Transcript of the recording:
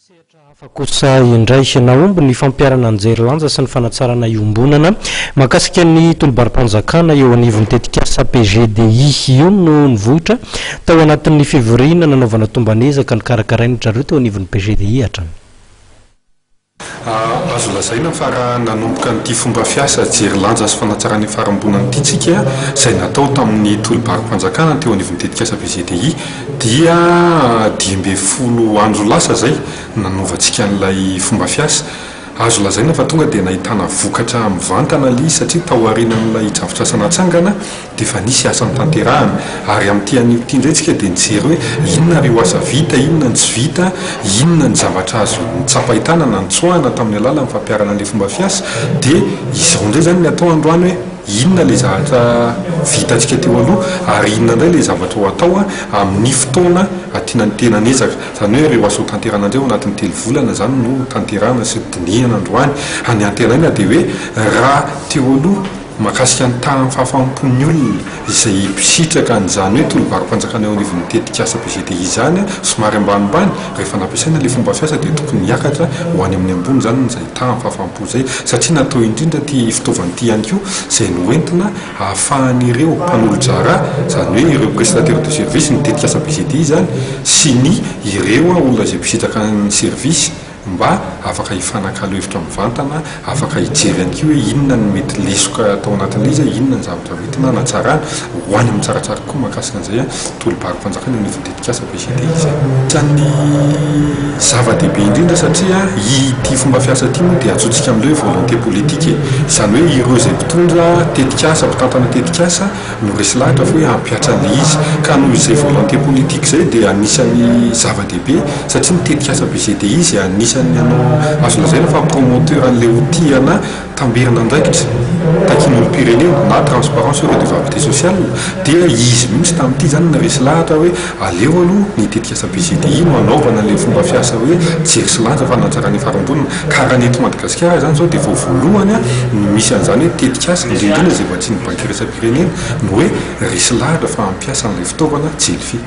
Sehatra hafa kosa indray, nahomby ny fampiharana ny jery lanja sy ny fanatsarana iombonana mahakasika ny tolo-baro-panjakana eo anivon'ny tetikasa PGDI. Io no nivoitra tao anatin'ny fivoriana nanaovana tomban'ezaka nokarakarain'ny zareo teo anivon'ny PGDI hatrany. Azo lazaina fa raha nanomboka an'ity fomba fiasa jery lanja sy fanatsarana ifarimbonana ity tsika, izay natao tamin'ny tolo-baro-panjakana teo anivon'ny tetikasa PGDI, dia 15 andro lasa izay nanovantsika an'ilay fomba fiasa. Azo lazaina fa tonga dia nahitana vokatra mivantana ilay izy satria tao aorianan'ilay drafitrasa natsangana dia efa nisy asa notanterahana. Ary amin'ity anio ity indray tsika dia nijery hoe inona ireo asa vita, inona ny tsy vita, inona ny zavatra azo notsapain-tanana, notsoahana tamin'ny alalan'ny fampiharana an'ilay fomba fiasa. Dia izao indray izany ny atao androany hoe inona ilay zavatra vitantsika teo aloha ary inona indray ilay zavatra ho atao amin'ny fotoana atinantenan'ezaka. Izany hoe ireo asa ho tanterahana indray ao anatin'ny 3 volana izany no tanterahana sy dinihana androany. Ny antenaina dia hoe raha teo aloha mahakasika ny tahan'ny fahafaham-pon'ny olona izay mpisitraka an'izany hoe tolo-baro-panjakana eo anivon'ny tetikasa PGDI izany somary ambanimbany, rehefa nampiasaina ilay fomba fiasa dia tokony hiakatra ho any amin'ny ambony izany izay tahan'ny fahafaham-po izay satria natao indrindra ity fitaovana ity ihany koa izay noentina ahafahan'ireo mpanolo-draharaha, izany hoe ireo prestataires de service, ny tetikasa PGDI izany sy ny ireo olona izay mpisitraka ny service mba afaka hifanakalo hevitra mivantana, afaka hijery ihany koa hoe inona no mety lesoka tao anatin'ilay izy, inona ny zavatra mety nanatsarana, ho any amin'ny tsaratsara kokoa mahakasika an'izay tolo-baro-panjakana eo anivon'ny tetikasa PGDI izay. Isan'ny zava-dehibe indrindra satria ity fomba fiasa ity moa dia antsointsika amin'ilay hoe volonté politique e, izany hoe ireo izay mpitondra tetikasa, mpitantana tetikasa no resy lahatra fa hoe hampihatra an'ilay izy. Ka noho izay volonté politique izay dia anisan'ny zava-dehibe satria ny tetikasa BGDI izay anisan'ny hanao, azo lazaina fa promoteur an'ilay outil ana tamberin'andraikitra takian'ny olom-pirenena na transparence et redevabilité sociale dia izy mihitsy tamin'ity izany no resy lahatra hoe aleo aloha ny tetikasa BGDI no hanaovana an'ilay fomba fiasa hoe jery sy lanja fanatsarana ifarimbonana. Ka raha ny eto Madagasikara izany izao dia vao voalohany no misy an'izany hoe tetikasa, indrindra indrindra izay vatsian'ny Banky Iraisam-pirenena, no hoe resy lahatra fa hampiasa an'ilay fitaovana Jelfi.